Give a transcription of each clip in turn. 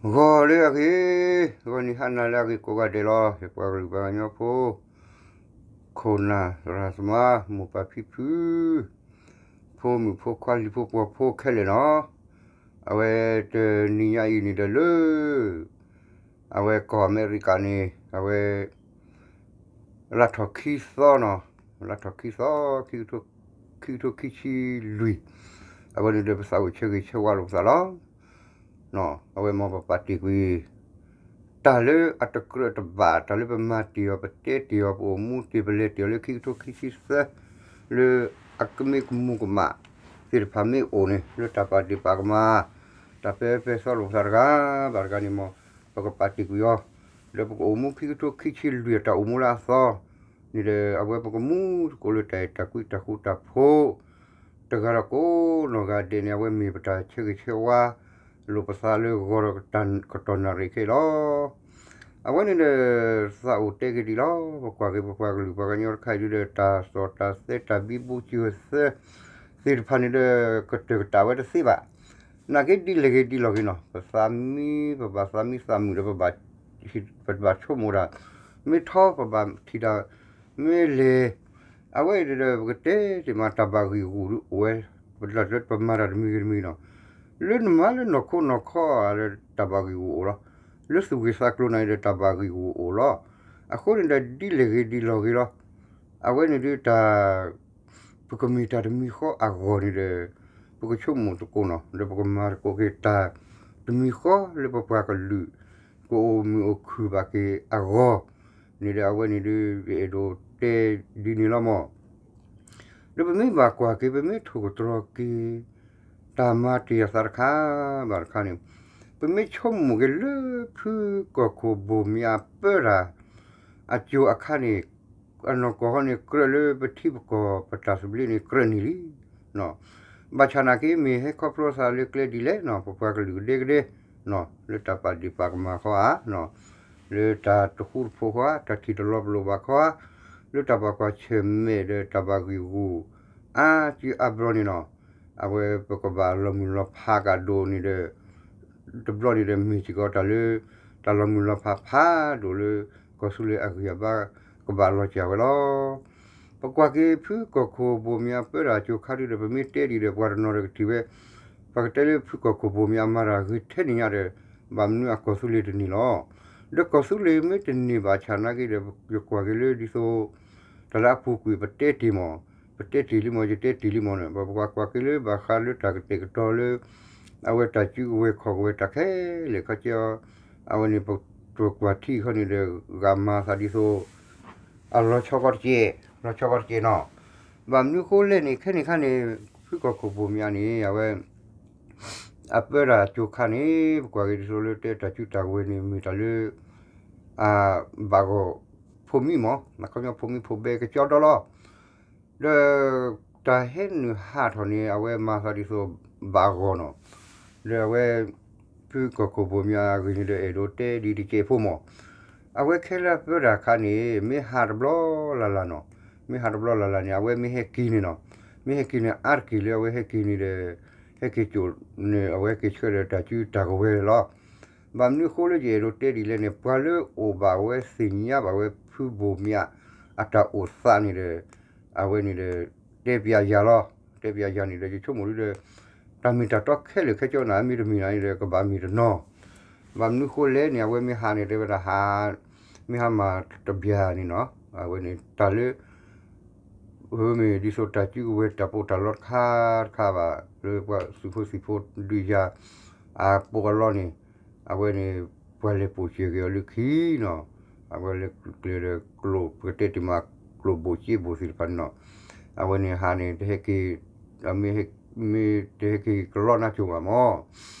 ဂီၤလၢအဂ့ၤ, ဂီၤနံၤဟါနၤလၢအဂ့ၤကိးဂၤဒဲးလီၤ. ယပှၤကလုာ်ပှၤကညီဖိ, ခိၣ်နၢ်သရၣ်သမါ, မိၢ်ပၢ်ဖံဖု, ဖိမုၣ်ဖိခွါလံၤဖိပှီၤဖိခဲလၢာ်နီၤ, အဝဲတနံၤညါအံၤန့ၣ်ဒီးလၢ အဝဲကီၢ်အမဲရကၤန့ၣ် အဝဲ လါထီၣ်ခံသီနီၤ, လါထီၣ်ခံသီ, ခံကထိခံဆံလွံၢ်, အဝဲန့ၣ်ဒီးပသးအိၣ်ဆၢဂ့ၤဆၢဝါလိာ်ပသးလီၤ. အဝဲမ်ပပာ်တ့ၢ်ကွံာ် တၢ်လၢအတကြၢးတဘၣ်, တၢ်လၢပမၤတ့ၢ်အီၤ, ပတဲတ့ၢ်အီၤ, ပအိၣ်မူတ့ၢ်, ပလဲၤတ့ၢ်အီၤလၢခံကထိခံဆံသၢ, လၢအကမ့ၢ်ကမူၤကမၣ်သ့ၣ်တဖၣ်မ့ၢ်အိၣ်န့ၣ် လၢတၢ်ပာ်ဒ့ၣ်ပာ်ကမၣ်, တၢ်ပဲပဲသီလိာ်ပသးတဂၤဘၣ်တဂၤန့ၣ်မ့ၢ် ပကပာ်တ့ၢ်ကွံာ်အီၤ, ဒီးပကအိၣ်မူခံကထိခံဆံလွံၢ်အတၢ်အိၣ်မူလၢအသီန့ၣ်ဒီး အဝဲပကမူသကိးလၢတၢ်အဲၣ်တၢ်ကွံတၢ်ဃူတၢ်ဖိး တဂၤဒီးကိးနီၢ်ဂၤဒဲးန့ၣ် အဝဲမ့ၢ်ပတၢ်ဆၢဂ့ၤဆၢဝါလိာ်ပသးလၢဂီၤဒီးကတီၢ်နၣ်ရံၣ်ခဲအံၤလီၤ. အဝဲန့ၣ်ဒီး သးအိၣ်တဲက့ၤဒ်လီၤ, ပကွၢ်က့ၤပပှၤကလုာ်ပှၤကညီတခါအံၤဒ်ဒီး တၢ်သီၣ်တၢ်သဲတၢ်ဘံဘူစၢၤသၢ သ့ၣ်တဖၣ်န့ၣ်ဒီး ကတၢၢ်ကတၢၢ်ဝဲတသ့ဘၣ်. နာ်က့ဒ်လဲၣ်ဂ့ၤဒ်လဲၣ်ဂ့ၤနီၤ, ပသးမံ ပဘၣ်သးမံသးမုာ်ဒီး ပဘၣ်ဆိကမိၣ်တၢ်, မ့ၢ်ထီပဘၣ်ထံၣ်တၢ်, မ့ၢ်လဲၤ အဝဲအံၤဒီး ပကတဲတ့ၢ်မး တၢ်ဘၣ်ဂံၢ်ဂူာ်အိၣ်ဝဲ, ပမၤတၢ်တမံၤဂ့ၤတမံၤနီၤ, လၢနမၤလၢနီၢ်ခိနီၢ်ခီဒီးတၢ်ဘၣ်ဂံၢ်ဂူာ်အိၣ်လီၤ, လၢသူၣ်ဂ့ၤသးကျိၤနၤအံၤဒီးတၢ်ဘၣ်ဂံၢ်ဂူာ်အိၣ်လီၤ. အဃိန့ၣ်ဒီးဒ်လဲၣ်ဂ့ၤဒ်လဲၣ်ဂ့ၤလီၤ, အဝဲန့ၣ်ဒ်တၢ် ပကမ့ၢ်တၢ်တမံၤဃီအဂီၢ်န့ၣ်ဒီး ပကဆိကမိၣ်သကိးနီၤ, ဒီးပကမၤသကိးက့ၤတၢ်တမံၤဃီလၢပပှၤကလုာ် ကအိၣ်မုာ်အိၣ်ခုၣ်ဘၣ်က့ၤအဂီၢ်န့ၣ်ဒီး အဝဲန့ၣ်ဒ်ယအဲၣ်ဒိးတဲဒ်န့ၣ်လီၤမး. ဒီးပမ့ၢ်ဘၣ်ကွၢ်က့ၤ ပမ့ၢ်ထိၣ်ကတြီၤက့ၤ တၢ်မၤတ့ၢ်အသးတခါဘၣ်တခါန့ၣ်, ပမ့ၢ်ဆိကမိၣ်က့ၤလၢဖုကီၢ်ခိၣ်ဘိၣ်မံၤအပၢတၢ် အစိၤအခါန့ၣ်, အနီၢ်ကီၢ်ဟီန့ၣ် ကြၢးလၢပထံပကီၢ်ပတၢ်သဘျ့န့ၣ် ကြၢးနံၣ်လံ. ဘၣ်ဆၣ်နာ်က့ မ့ၢ်ဟဲခီဖျိသးလၢကျဲဒ်လဲၣ်နီၤ, ပပှၤကလုာ်ကဒဲကဒဲ လၢတၢ်ပာ်ဒ့ၣ်ပာ်ကမၣ်ခီဧါ, လၢတၢ်တဃူတဖိးဃီဧါ, တၢ်ထံၣ်တလီၤပလိာ်ဘၣ်ခီဧါ, လၢတၢ်ဘၣ်ကွၢ်ဆၢၣ်မဲာ်ဒီးတၢ်ဘၣ်ဂံၢ်ဂူာ်အါစုအါဘျီန့ၣ်နီၤ, အဝဲပကဘၣ်လီၤမုၢ်လီၤဖးကဒီးန့ၣ်ဒီး တဘျီန့ၣ်ဒီး မ့ၢ်စ့ၢ်ကီးတၢ်လၢ တၢ်လီၤမုၢ်လီၤဖးဖးဒိၣ်လၢ ကီၢ်သူလ့ၤအဂံၢ်အဘါ ကဘၣ်လီၤစၢ်ဝဲလီၤ. ပကွၢ်က့ၤဖုကီၢ်ခိၣ်ဘိၣ်မံၤအပၢတၢ်အစိၤခါဒုဒီး ပမ့ၢ်တဲဒ်ဒီး ပှၤတနီၤဒီးကထံၣ်ဝဲ, ပှၤကတဲလၢဖုကီၢ်ခိၣ်ဘိၣ်မံၤအမၤတၢ်ဂ့ၤထဲန့ၣ်ညါဒီး ဘၣ်မနုၤအကီၢ်သူလ့ၤတန့ၢ်လီၤ. ဒီးကီၢ်သူလ့ၤမ့ၢ်တန့ၢ်ဘၣ်ဆၣ်နာ်က့ဒီး ယကွၢ်က့ၤလၢဒ်သိး တၢ်လၢအပူၤကွံာ်ပတဲတ့ၢ်မး, ပတဲတ့ၢ်လံမး ယတဲတ့ၢ်လံမးန့ၣ် ပကွၢ်ကွၢ်က့ၤလၢဘၣ်ဃးလၢတၢ်ကတဲာ်ကတီၤလၢ အဝဲတၢ်စုကဝဲၤခီၣ်ကဝဲၤတၢ်ခဲလၢာ်ခီကၠီ, အဝဲန့ၣ် ပကွၢ်ထံခီန့ၣ်ဒီး ဂၤမၤသးဒ်သိး အလီၤဆီကီတက့ၢ်, လီၤဆီကီတက့ၢ်နီၤ. ဘၣ်မနုၤဃိလဲၣ်န့ၣ် ခဲန့ၣ်ခါန့ၣ် ဖုကီၢ်ခိၣ်ဘိၣ်မံၤန့ၣ် အဝဲ အပၢတၢ်အစိၤခါန့ၣ် ပကွၢ်က့ၤဒ်သိးလၢတဲတၢ်စုတၢ်ကဝဲၤန့ၣ် မ့ၢ်တၢ်လၢ ဘၣ်ဂီၢ်ဖိမံမး, အခီပညီဖိမံဖိဘဲကကၠီဒီလီၤ. ဒီးတၢ်ဟဲနုာ်ဟးထီၣ်န့ၣ် အဝဲမၤသးဒ်သိးဘၣ်ဂီၢ်နီၤ. ဒီးအဝဲ ဖုကီၢ်ခိၣ်ဘိၣ်မံၤအဂ့ၢ်န့ၣ်ဒီး အဲၣ်ဒိးတဲဒ်တကဲးဖိမး, အဝဲခဲလၢာ်ပၢတၢ်ခါန့ၣ် မ့ၢ်ဟးတဘျီလၢ်လၢ်နီၤ, မ့ၢ်ဟးတဘျီလၢ်လၢ်န့ၣ် အဝဲမ့ၢ်ဟဲက့ၤန့ၣ်နီၤ, မ့ၢ်ဟဲက့ၤန့ၣ် အါတက့ၢ်လၢအဝဲဟဲက့ၤန့ၣ်ဒီး ဟဲက့ၤစိာ်န့ၣ် အဝဲဟဲက့ၤဆှၢဒီးတၢ်စုတၢ်ကဝဲၤလီၤ. ဘၣ်မနုၤအဃိလၢယအဲၣ်ဒိးတဲဒ်လဲၣ်န့ၣ် ပှၤလၢအိၣ်ဘၣ်ဝဲသ့ၣ်ညါဘၣ်ဝဲဖုဘိၣ်မံၤအတၢ်အိၣ်သးန့ၣ်ဒီး အဝဲန့ၣ်ဒီး တဲပျးယၤလီၤ. တဲပျးယၤန့ၣ်ဒီး ယဆိကမိၣ်ဒ်ဒီး တၢ်မ့ၢ်တၢ်တီခဲလၢာ်ခဲဆ့န့ၣ် မ့တမ့ၢ်န့ၣ်ဒီး ကဘၣ်မ့ၢ်တနီၤ. ဘၣ်မနုၤဃိလဲၣ်န့ၣ် အဝဲမ့ၢ်ဟးန့ၣ် တဲဝဲဒၣ်ဟး မ့ၢ်ဟးမၤတဘျီန့ၣ်နီၤ. အဝဲန့ၣ်တၢ်လၢ မ့ၢ်ဒ်သိးတၢ်စုကဝဲၤတၢ်ပီးတၢ်လီတခါတခါဘၣ် လၢပှၤသုးဖိသံၣ်ဖိဒုးယၤ အပီးအလီန့ၣ် အဝဲန့ၣ် ပှၤလဲၤပိာ်စၢၤက့ၤအီၤလၢခံနီၤ. အဝဲလဲၤကျဲၤဒီးကျိာ် ပကတဲတ့ၢ်မး ကျိာ်ဘိၣ်စ့ဘိၣ်သ့ၣ်တဖၣ်န့ၣ်နီၤ. အဝဲန့ၣ်ဟးန့ၣ် တဟဲက့ၤ မ့ၢ်တဟဲက့ၤကလီနါစိၤဘၣ်မး.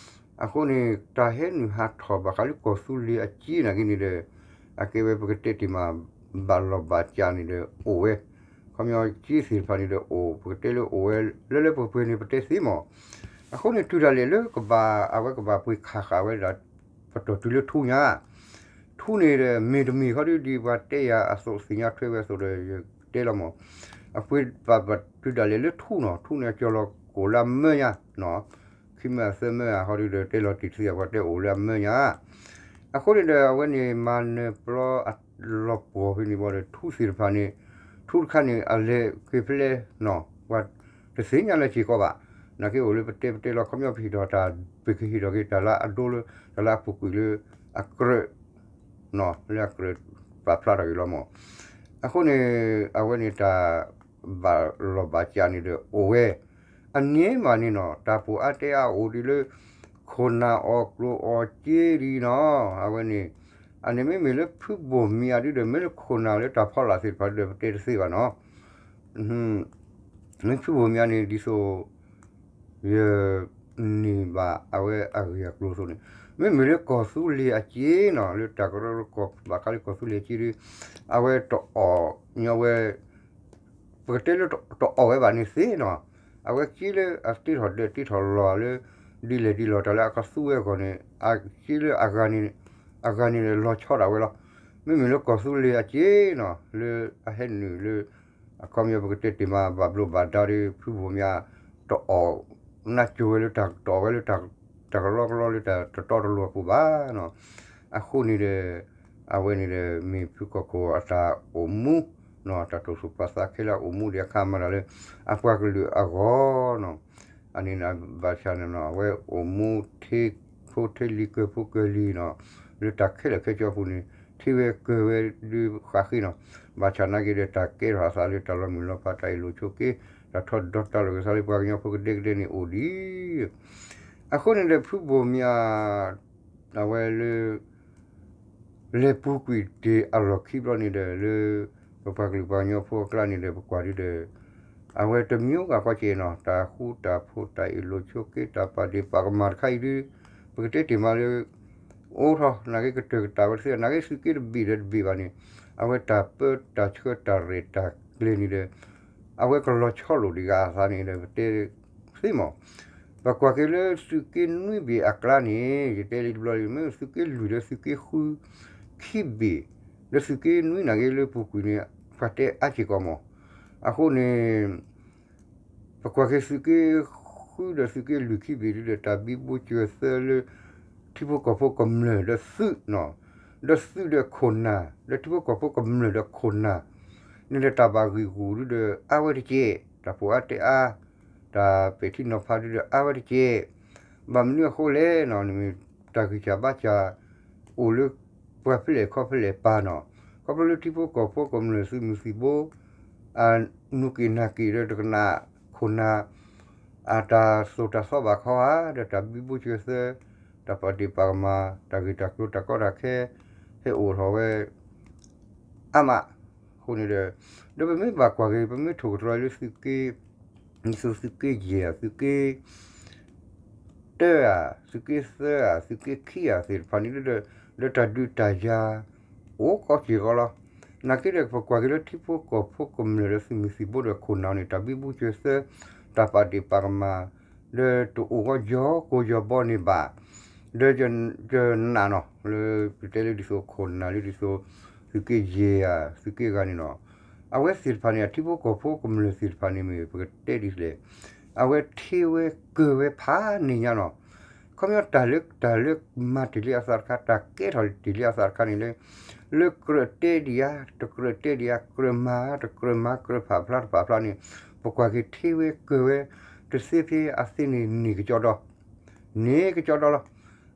အဃိန့ၣ် တၢ်ဟဲနုာ်ဟးထီၣ်ဘၣ်ဃးလၢကီၢ်သူလ့ၤအစ့နာ်က့န့ၣ်ဒီး အကဲဝဲပကတဲတ့ၢ်မး ဘၣ်လီၢ်ဘၣ်စးန့ၣ်ဒီးအိၣ်ဝဲ, ခီပညီစ့သ့ၣ်တဖၣ်န့ၣ်ဒီးအိၣ် ပကတဲလၢအိၣ်ဝဲ လၢလၢပှဲၤပှဲၤန့ၣ် ပတဲသ့မး. အဃိန့ၣ် တုၤဒၣ်လဲာ်လၢကဘၣ် အဝဲကဘၣ်ပှ့ၤခးဃာ်ဝဲဒၣ် ပတီၢ်တုၤလၢထူညါ ထူန့ၣ်ဒီး မ့ၢ်တမ့ၢ်ခီဒ် ဒ်ပှၤတဲယၤအသိး သ့ၣ်ညါထွဲဝဲအသိးဒီး ယတဲလီၤမး. အပှ့ၤဘၣ်တုၤဒၣ်လဲာ်လၢထူနီၤ, ထူန့ၣ်အကၠီၤလီၤကိၣ်လၢအမၢညါနီၤ. ခဲ ခံမၢအသၢမၢအဟီဒုဒီး တဲလီၤတံၢ်တသ့အဃိ တဲအိၣ်လၢအမၢညါ. အဃိန့ၣ်ဒီး အဝဲန့ၣ်မၤနၢၤပျီအလီၤပှီၢ်ဖဲန့ၣ်ဘၣ်ဒီး ထူသ့ၣ်တဖၣ်န့ၣ် ထူတခါန့ၣ် အလဲၤက့ၤဖဲလဲၣ်နီၤ ပှၤတသ့ၣ်ညါလၢစ့ၢ်ကီးဘၣ်. နာ်က့အိၣ်လၢပတဲပတဲလီၤ ခီပညီပဟ့ၣ်ထီၣ်တၢ် ပကဟ့ၣ်ထီၣ်က့ၤတၢ်လၢအဒိလၢ တၢ်လၢအပူၤကွံာ်လၢ အကြၢး လၢအကြၢးပာ်ဖျါထီၣ်က့ၤလီၤမး. အဃိန့ၣ် အဝဲန့ၣ်တၢ်ဘၣ်လီၢ်ဘၣ်စးန့ၣ်ဒီးအိၣ်ဝဲ အန့ၣ်မးန့ၣ်နီၤ တၢ်ပူၤအါတဲအါအိၣ်ဒ်လၢ ခိၣ်နၢ်အီၣ်ကျိၣ်အီၣ်စ့ဒ်နီၤ အဝဲန့ၣ် အန့ၣ်မ့မ့ၢ်လၢဖုဘိၣ်မံၤအဒုဒီး မ့ၢ်လၢခိၣ်နၢ်လၢတၢ်ဖီလာ်သ့ၣ်တဖၣ်ဒုဒီး ပတဲတသ့ဘၣ်နီၤ မ့ၢ်ဖုဘိၣ်မံၤအန့ၣ် ဒ်သိး ယန့ၢ်ဘၣ်အဝဲအဂ့ၢ်အကျိၤအသိးန့ၣ် မ့မ့ၢ်လၢကီၢ်သူလ့ၤအစ့နီၤ လၢတၢ်ကရၢကရိကီၢ်ဘၣ်ဃးလၢကီၢ်သူလ့ၤအစ့ဒီး အဝဲတအီၣ်ညီဝဲ ပကတဲလၢတအီၣ်ဝဲဘၣ်န့ၣ်သ့နီၤ အဝဲစ့လၢအတ့ထီၣ်ဒၢးတ့ထီၣ်လီၢ်လၢ ဒ်လဲၣ်ဒ်လဲၣ်တၢ်လၢအကသူဝဲအဂီၢ်န့ၣ် အစ့လၢအဂၤန့ၣ် အဂၤန့ၣ်လီၤဆီဒၣ်ဝဲလီၤ. မ့မ့ၢ်လၢကီၢ်သူလ့ၤအစ့နီၤ လၢအဟဲနုာ်လၢ အခီပညီပကတဲတ့ၢ်မး ဘၣ်ဘျိးဘၣ်ဒါဒီး ဖုဘိၣ်မံၤ တအီၣ် နၢ်ကၠိဝဲလၢတၢ်တအီၣ်ဝဲလၢ တၢ်ကလီကလီလၢတၢ်တတီတလိၤအပူၤဘၣ်နီၤ. အဃိန့ၣ်ဒီး အဝဲန့ၣ်ဒီး မ့ၢ်ဖုကီၢ်ခိၣ်အတၢ်အိၣ်မူနီၤ တၢ်တိာ်သူၣ်ပာ်သးခဲလၢအအိၣ်မူဒံးအခါမၤတၢ်လၢ အပှၤကလုာ်အဂီၢ်နီၤ. အန့ၣ်ဘၣ်ဆၣ်န့ၣ်နီၤ အဝဲအိၣ်မူထံဖိထံလံၤကၢၤဖိကၢၤလံၤနီၤ လၢတၢ်ခဲလၢာ်ခဲဆ့အပူၤန့ၣ် ထံဝဲကၢၤဝဲဒုးဃးဃ့နီၤ. ဘၣ်ဆၣ်နာ်က့ဒီး တၢ်ကဲထီၣ်အသးလၢတၢ်လီၤမုၢ်လီၤဖး တၢ်အ့ၣ်လိာ်ဆိးက့ တၢ်ထီၣ်ဒီတၢ်လိာ်က့ၤသးလၢပှၤကညီဖိကဒဲကဒဲန့ၣ်အိၣ်ဒံး အဃိန့ၣ်ဒီး ဖုဘိၣ်မံၤ အဝဲလၢ လဲၤပူၤကွံာ်တ့ၢ်အလီၢ်ခံဘျီန့ၣ်ဒီး လၢပပှၤကလုာ်ပှၤကညီဖိအကျါန့ၣ်ဒီး ပကွၢ်ဒုဒီး အဝဲတမံၤဂၤကီက့နီၤ တၢ်ဃူတၢ်ဖိး တၢ်အ့ၣ်လိာ်ဆိးက့ တၢ်ပာ်ဒ့ၣ်ပာ်ကမၣ်တခါအံၤဒု ပကတဲတ့ၢ်မးလၢ အိၣ်ထီၣ် နာ်က့ကတၢၢ်ကတၢၢ်ဝဲတသ့ နာ်က့သုးက့တဘ့ၣ်ဒီးတဘ့ၣ်ဘၣ်န့ၣ် အဝဲတၢ်ပၢတၢ်ဆှၢတၢ်ရဲၣ်တၢ်ကျဲၤန့ၣ်ဒီး အဝဲကလီၤဆီလိာ်ဒံးဂၤအသးန့ၣ်ဒီး ပတဲသ့မး ပကွၢ်က့ၤလၢသုးက့နွံဘ့ၣ်အကျါန့ၣ် ယတဲလံတဘျီလံ မ့ၢ်သုးက့လွံၢ်ဒီးသုးက့ဃု ခံဘ့ၣ် ဒီးသုးက့နွံနာ်က့လၢပူၤကွံာ်န့ၣ် ပှၤတဲအါစ့ၢ်ကီးမး. အဃိန့ၣ် ပကွၢ်က့ၤသုးက့ဃုဒီးသုးက့လွံၢ်ခံဘ့ၣ်ဒုဒီး တၢ်ဘံဘူစၢၤသၢလၢ ထံဖိကီၢ်ဖိကမျၢၢ်ဒီးသုးနီၤ ဒီးသုးဒီးခိၣ်နၢ် ဒီးထံဖိကီၢ်ဖိကမျၢၢ်ဒီးခိၣ်နၢ် န့ၣ်ဒီးတၢ်ဘၣ်ဂံာ်ဂူာ်ဒုဒီး အါဝဲတက့ၢ်, တၢ်ပူၤအါတဲအါ, တၢ်ပဲာ်ထံနီၤဖးဒုဒီး အါဝဲတက့ၢ်. ဘၣ်မနုၤအဃိလဲၣ်နီၤ မ့ၢ်တၢ်ဂံၢ်စၢ်ဘါစၢ်အိၣ်လၢပှၤဖဲလဲၣ်ခီဖဲလဲၣ်ပၤနီၤ, ခီဖျိလၢထံဖိကီၢ်ဖိကမျၢၢ်သုးမုၢ်သံၣ်ဘိ အနူၢ်က့ၣ်နၢ်က့ၣ်ဒီးတကနၣ်ခိၣ်နၢ် အတၢ်သိၣ်တၢ်သီဘၣ်ခီဧါ, ဒီးတၢ်ဘံဘူစၢၤသၢ, တၢ်ပာ်ဒ့ၣ်ပာ်ကမၣ်, တၢ်ဂ့ၢ်တၢ်ကျိၤတၢ်ကီတၢ်ခဲ ဟဲအိၣ်ထီၣ်ဝဲ အါမး, အဃိန့ၣ်ဒီး ဒီးပမ့ၢ်ဘၣ်ကွၢ်က့ၤ ပမ့ၢ်ထိၣ်ကတြီၤလၢသုးက့ သုးက့ယဲၢ်ဧါ, သုးက့ တၢဧါ, သုးက့သၢဧါ, သုးက့ခံဧါသ့ၣ်တဖၣ်န့ၣ်ဒီး ဒီးတၢ်ဒုးတၢ်ယၤ အိၣ်ကီးစ့ၢ်ကီးလီၤ. နာ်က့ဒီး ပကွၢ်က့ၤလၢထံဖိကီၢ်ဖိကမျၢၢ်ဒီးသုးမုၢ်သံၣ်ဘိဒီးခိၣ်နၢ်န့ၣ် တၢ်ဘံဘူစၢၤသၢ, တၢ်ပာ်ဒ့ၣ်ပာ်ကမၣ် ဒီးတအိၣ်ဂီၢ်ယီၤကိၢ်ယီၤဘီန့ၣ်ဘၣ်. ဒီးယနာ်နီၤ လၢပတဲလၢဒ်သိးခိၣ်နၢ်လၢဒ်သိး သုးက့ယဲၢ်ဧါ သုးက့ဂၤန့ၣ်နီၤ, အဝဲသ့ၣ်တဖၣ်န့ၣ် အထံဖိကီၢ်ဖိကမျၢၢ်သ့ၣ်တဖၣ်န့ၣ်မ့ၢ် ပကတဲဒ်လဲၣ်, အဝဲထံဝဲကၢၤဝဲဖးန့ၣ်ညါနီၤ. ခီပညီတၢ်လၢ တၢ်လၢမၤတ့ၢ်လံအသးတခါ တၢ်ကဲထီၣ်တ့ၢ်လံအသးတခါန့ၣ်လၢ လၢကြၢးတဲဒံးဧါ, တကြၢးတဲဒံးဧါ, ကြၢးမၤ တကြၢးမၤ ကြၢးဖးဖျါ တဖးဖျါန့ၣ် ပကွၢ်က့ၤထံဝဲကၢၤဝဲ တသ့ဖဲအသ့န့ၣ် န့ၢ်ကကၠီဒီး န့ၢ်ကကၠီဒီးလီၤ.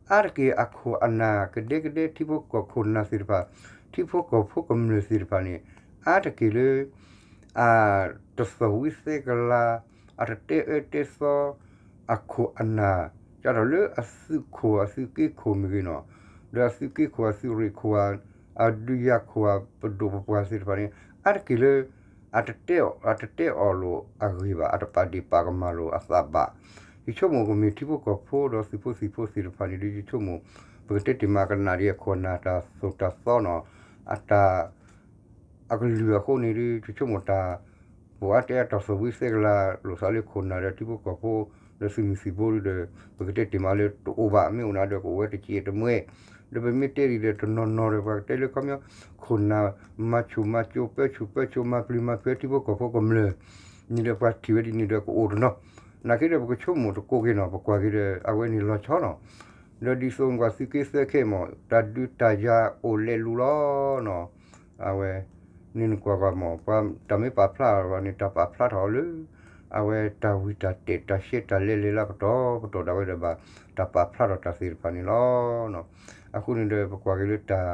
အါတက့ၢ်အခိၣ်အနၢ် ကဒဲကဒဲထံဖိကီၢ်ခိၣ်နၢ်သ့ၣ်တဖၣ် ထံဖိကီၢ်ဖိကမျၢၢ်သ့ၣ်တဖၣ်န့ၣ် အါတက့ၢ်လၢ အတသီၣ်ဝံသဲကလၤ အတတဲအၢတဲသီ အခိၣ်အနၢ် စးထီၣ်လၢအသုးခိၣ်အသုးက့ခိၣ်မ့ၢ်ဂ့ၤနီၤ, ဒီးအသုးက့ခိၣ်အသုးရ့ၣ်ခိၣ်ဧါ, အဒုးယၤခိၣ်ဧါ ပဒိၣ်ပပှၢ်သ့ၣ်တဖၣ်န့ၣ် အါတက့ၢ်လၢ အတတဲအီၤလိာ်အဂ့ၢ်ဘၣ်, အတပာ်ဒ့ၣ်ပာ်ကမၣ်လိာ်အသးဘၣ်. ယဆိကမိၣ်ကမ့ၢ်ထံဖိကီၢ်ဖိဒီးသုးဖိသံၣ်ဖိသ့ၣ်တဖၣ်န့ၣ်ဒီး ယဆိကမိၣ် ပကတဲတ့ၢ်မးကနၣ်ဒံးအခိၣ်အနၢ်တၢ်သိၣ်တၢ်သီနီၤ, အတၢ် အကလုၢ်အဃိန့ၣ်ဒီး ယဆိကမိၣ်တၢ် ပှၤတဲအတၢ်သီၣ်ဝံသဲကလၤ လိာ်သးလၢခိၣ်နၢ်ဒီးထံဖိကီၢ်ဖိ ဒီးသုးမုၢ်သံၣ်ဘိဒီး ပကတဲတ့ၢ်မးလၢတအိၣ်ဘၣ်, မ့ၢ်အိၣ်နၤဒီးကအိၣ်ဝဲတစဲးတမှဲ, ဒီးပမ့ၢ်တဲဒ်ဒီးတနီၤနီၤဒီး ပှၤကတဲလၢခီပညီ ခိၣ်နၢ် မၤဆူၣ်မၤစိၤ ပၢဆူၣ်ပၢစိၤ မၤပျံၤမၤဖုးထံဖိကီၢ်ဖိကမျၢၢ် န့ၣ်ဒီးပှၤထံၣ်ဝဲဒ်န့ၣ်ဒီးကအိၣ်တနီၤ နာ်က့ဒီး ပကဆိကမိၣ်သကိးက့ၤနီၤ, ပကွၢ်က့ၤဒီး အဝဲန့ၣ်လီၤဆီနီၤ. ဒီးဒ်သိးနကွၢ်သုးက့သၢခဲအံၤမ့ၢ် တၢ်ဒုးတၢ်ယၤအိၣ်လဲၤလူၤလီၤနီၤ. အဝဲ န့ၣ်နကွၢ်ကွၢ်မ့ၢ် ပှၤတၢ်မ့ၢ်ပာ်ဖျါထီၣ်န့ၣ် တၢ်ပာ်ဖျါထီၣ်အီၤလၢ အဝဲတၢ်ဝံၣ်တၢ်တဲာ် တၢ်ရှဲတၢ်လဲလဲၤလၢပတီၢ်ပတီၢ်ဒၣ်ဝဲဒီး ဘၣ်တၢ်ပာ်ဖျါထီၣ်တၢ်သ့ၣ်တဖၣ်န့ၣ်လီၤ. အဃိန့ၣ်ဒီး ပကွၢ်က့ၤလၢတၢ်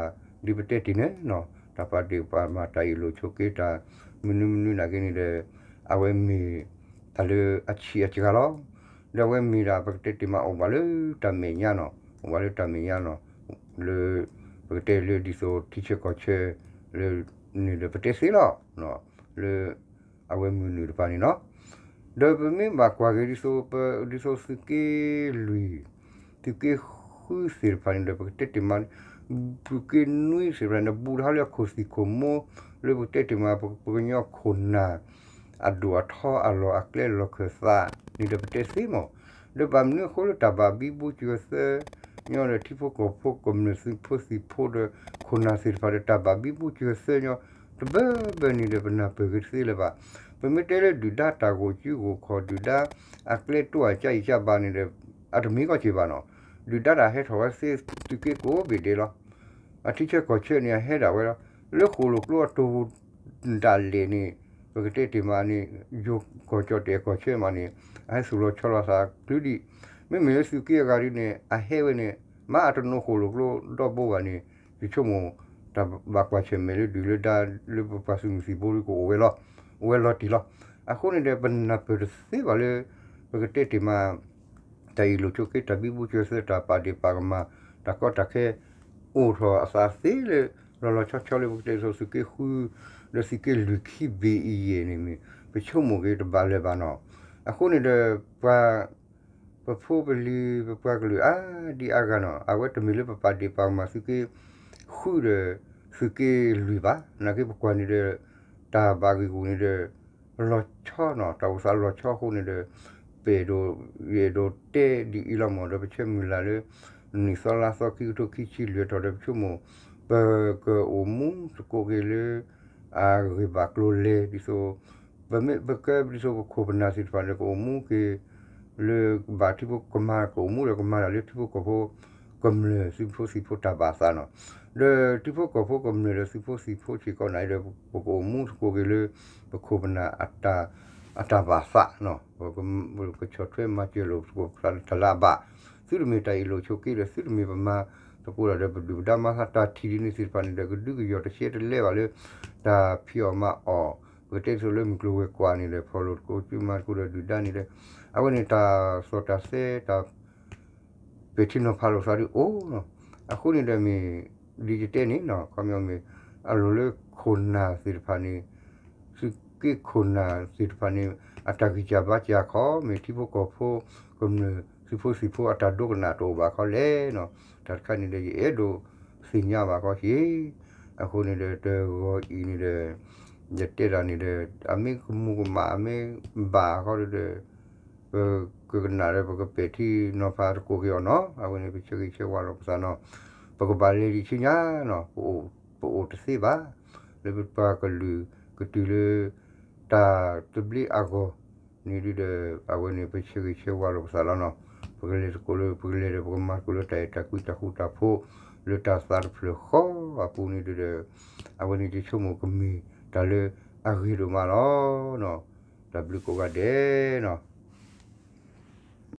ဒ်ပတဲတ့ၢ်န့ၣ်နီၤ, တၢ်ပာ်ဒ့ၣ်ပာ်မၤ တၢ်အ့ၣ်လိာ်ဆိးက့ တၢ်မနုၤမနုၤနာ်က့န့ၣ်ဒီး အဝဲမ့ၢ်တၢ်လၢအဆံးအစှၤလီၤ. ဒီးအဝဲမ့ၢ်ဒၣ် ပကတဲတ့ၢ်မး အိၣ်ဘၣ်လၢတၢ်မဲာ်ညါနီၤ, အိၣ်ဘၣ်လၢတၢ်မဲာ်ညါနီၤ, လၢ ပကတဲလၢဒ်သိးထံဆၢကီၢ်ဆၢ လၢန့ၣ်ဒီး ပတဲသ့လီၤ လၢ အဝဲမုၢ်နုာ်တဖၣ်န့ၣ်နီၤ. ဒီးပမ့ၢ်ဘၣ်ကွၢ်က့ၤဒ်သိး ပ ဒ်သိးသုးက့လွံၢ် သုးက့ဃုသ့ၣ်တဖၣ်န့ၣ်ဒီး ပကတဲတ့ၢ်မး သုးက့နွံသ့ၣ်တဖၣ်န့ၣ် ဘူးထီၣ်လၢအခိၣ်သံၣ်ခိၣ်မိၢ် လၢပကတဲတ့ၢ်မး ပ ပကညီခိၣ်နၢ် အဒိၣ်အထီအလီၢ်အကျဲလီၢ်ခၢၣ်သးန့ၣ်ဒီး ပတဲသ့မး. ဒီးဘၣ်မနုၤအဃိလၢတၢ်ဘၣ်ဘံဘူစၢၤသၢညီဒီး ထံဖိကီၢ်ဖိကမျၢၢ်သုးဖိသံၣ်ဖိဒီး ခိၣ်နၢ်သ့ၣ်တဖၣ်ဒီး တၢ်ဘၣ်ဘံဘူစၢၤသၢညီ တဘၢဘၢန့ၣ်ဒီး ပနၢ်ပၢၢ်က့ၤတသ့လၢၤဘၣ်. ပမ့ၢ်တဲလၢဒုၣ်ဒါတၢ်ဂိၢ်ကၠံဂိၢ်ခီၣ် ဒုၣ်ဒါအကျဲတိအကၢ်အံၤကၢ်ဘၣ်န့ၣ်ဒီး အတမ့ၢ်ကီၢ်စ့ၢ်ဘၣ်နီၤ. ဒုၣ်ဒါတၢ်ဟဲထီၣ်ဝဲသ့သုးက့ကိးဘ့ၣ်ဒဲးလီၤ. အထံဆၢကီၢ်ဆၢန့ၣ် အဟဲဒၣ်ဝဲလီၤ. လၢဃိၣ်လိာ်ကျိအတိၢ်ပူၤဒၣ်လဲာ်န့ၣ် ပကတဲတ့ၢ်မးန့ၣ် ယိၤကီၢ်ကၠီၣ်တဲာ်ကီၢ်ဆၢမးန့ၣ် အဟဲသူၣ်လီၤဆီလီၤသးကျုဒံး. မ့မ့ၢ်လၢသုးက့အဂၤဒ်န့ၣ် အဟဲဝဲန့ၣ် မ့ၢ်အတနိဃိၣ်လိာ်ကျိဒီဘိဘၣ်န့ၣ် ယဆိကမိၣ် တၢ်ဘၣ်ကွၢ်ဆၢၣ်မဲာ်လၢဒုၣ်လၢဒါ လၢပပှၤသုးမုၢ်သံၣ်ဘိဒ်ကအိၣ်ဝဲလီၤ, အိၣ်ဝဲလီၤတံၢ်လီၤ. အဃိန့ၣ်ဒီး ပနၢ်ပၢၢ်တသ့ဘၣ်လၢ ပကတဲတ့ၢ်မး တၢ်အ့ၣ်လိာ်ဆိးက့ တၢ်ဘံဘူစၢၤသၢ တၢ်ပာ်ဒ့ၣ်ပာ်ကမၣ် တၢ်ကီတၢ်ခဲ အိၣ်ထီၣ်အသးသ့လၢ လီၤလီၤဆီဆီလၢပကတဲဒ်သိးသုးက့ဃု ဒီးသုးက့လွံၢ်ခံဘ့ၣ်အံၤယဲၢ်န့ၣ်မ့ၢ် ပဆိကမိၣ်က့ၤတဘၣ်လၢၤဘၣ်နီၤ. အဃိန့ၣ်ဒီး ပှၤ ပဖိပလံၤ ပပှၤကလုာ်အါဒံအါဂၤနီၤ အဝဲတမ့ၢ်လၢပပာ်ဒ့ၣ်ပာ်ကမၣ်သုးက့ဃုဒီး သုးက့လွံၢ်ဘၣ်. နာ်က့ပကွၢ်န့ၣ်ဒီး တၢ်ဘၣ်ဂံာ်ဂူာ်န့ၣ်ဒီး လီၤဆီနီၤ, တၢ်အိၣ်သးလီၤဆီအဃိန့ၣ်ဒီး ပအဲၣ်ဒိး ယအဲၣ်ဒိးတဲဒ်အံၤလီၤမး ဒီးပဆၢမုၢ်လၢ်လၢ နံၣ်သီလါသီခံကထိခံဆံလွံၢ်ထီၣ်ဒီး ပဆိကမိၣ် ပကအိၣ်မူသကိးက့ၤလၢ အဂ့ၢ်ဘၣ်ကျိၤလဲၤဒ်သိး ပမ့ၢ်ပကဲဒ်သိးပခိၣ်ပနၢ်သ့ၣ်တဖၣ်န့ၣ် ကအိၣ်မူက့ၤ လၢဘၣ်ထံဖိကမၤ ကအိၣ်မူဒီးကမၤတၢ်လၢထံဖိကီၢ်ဖိ ကမျၢၢ်သုးဖိသံၣ်ဖိတၢ်ဘၣ်သးနီၤ. ဒီးထံဖိကီၢ်ဖိကမျၢၢ်ဒီးသုးဖိသံၣ်ဖိစ့ၢ်ကီးန့ၣ်ဒီး ပကအိၣ်မူသကိးက့ၤလၢ ပခိၣ်ပနၢ် အတၢ်ဘၣ်သးနီၤ. ပကဆီၣ်ထွဲမၤစၢၤလိာ်သကိးတၢ်လၢအဘၣ်, သုတမ့ၢ်တၢ်အ့ၣ်လိာ်ဆိးက့ဒီး သုတမ့ၢ်ပမၤသကိးတၢ်ဒီး ပဒုၣ်ပဒါမၤသး တၢ်ထံၣ်ဒ်န့ၣ်သ့ၣ်တဖၣ်န့ၣ်ဒီး ကဒုကယီၢ်တရှဲတလဲဘၣ်လၢ တၢ်ဖံးအီၣ်မၤအီၣ် ပကတဲဒ်သိးလၢမုၢ်ကျိၤဝဲၤကွာ်န့ၣ်ဒီး ဖီၣ်လိာ်သကိးစုမၤသကိးဒီးဒုၣ်ဒါန့ၣ်ဒီး အဝဲန့ၣ်တၢ်သီၣ်တၢ်သဲ တၢ်ပဲာ်ထံနီၤဖးလိာ်သးဒ်အိၣ်နီၤ. အဃိန့ၣ်ဒီးမ့ၢ် ဒ်ယတဲန့ၣ်နီၤ ခီပညီမ့ၢ် အလိၤလၢခိၣ်နၢ်သ့ၣ်တဖၣ်န့ၣ် သုးက့ခိၣ်နၢ်သ့ၣ်တဖၣ်န့ၣ် အတၢ်ဂံၢ်စၢ်ဘါစၢ်ခီ မ့ၢ်ထံဖိကီၢ်ဖိ ကမျၢၢ်သုးဖိသံၣ်ဖိအတၢ်ဒိကနၣ်တအိၣ်ဘၣ်ခီလဲၣ်နီၤ. တၢ်တခါန့ၣ်ဒီး ယအဲၣ်ဒိးသ့ၣ်ညါဘၣ်ခီက့ၤ အဃိန့ၣ်ဒီး တဂီၤအံၤန့ၣ်ဒီး ယတဲတၢ်န့ၣ်ဒီး အမ့ၢ်ကမူၤကမၣ် အမ့ၢ်ဘၣ်ခီဒီး ပကကနၣ်ဒီး ပကပဲာ်ထံနီၤဖးသကိးက့ၤအီၤနီၤ. အဝဲန့ၣ် ပဆၢဂ့ၤဆၢဝါလိာ်ပသးနီၤ. ပကဘၣ်လဲၤဒံးဆူညါနီၤ, ပအိၣ်တသ့ဘၣ်. လၢပပှၤကလုာ်ကတုၤလၢ တၢ်သဘျ့အဂီၢ်န့ၣ်ဒီး အဝဲန့ၣ် ပဆၢဂ့ၤဆၢဝါလိာ်ပသးလီၤနီၤ. ပကလဲၤသကိးလၢ ပကလဲၤဒီး ပကမၤသကိးလၢတၢ်အဲၣ်တၢ်ကွံတၢ်ဃူတၢ်ဖိး လၢတၢ်သးတဖျၢၣ်ဃီအပူၤန့ၣ်ဒီး အဝဲန့ၣ် ယဆိကမိၣ်ကမ့ၢ်တၢ်လၢအဂ့ၤဒိၣ်မးလီၤနီၤ. တၢ်ဘျုးကိးဂၤဒဲးနီၤ.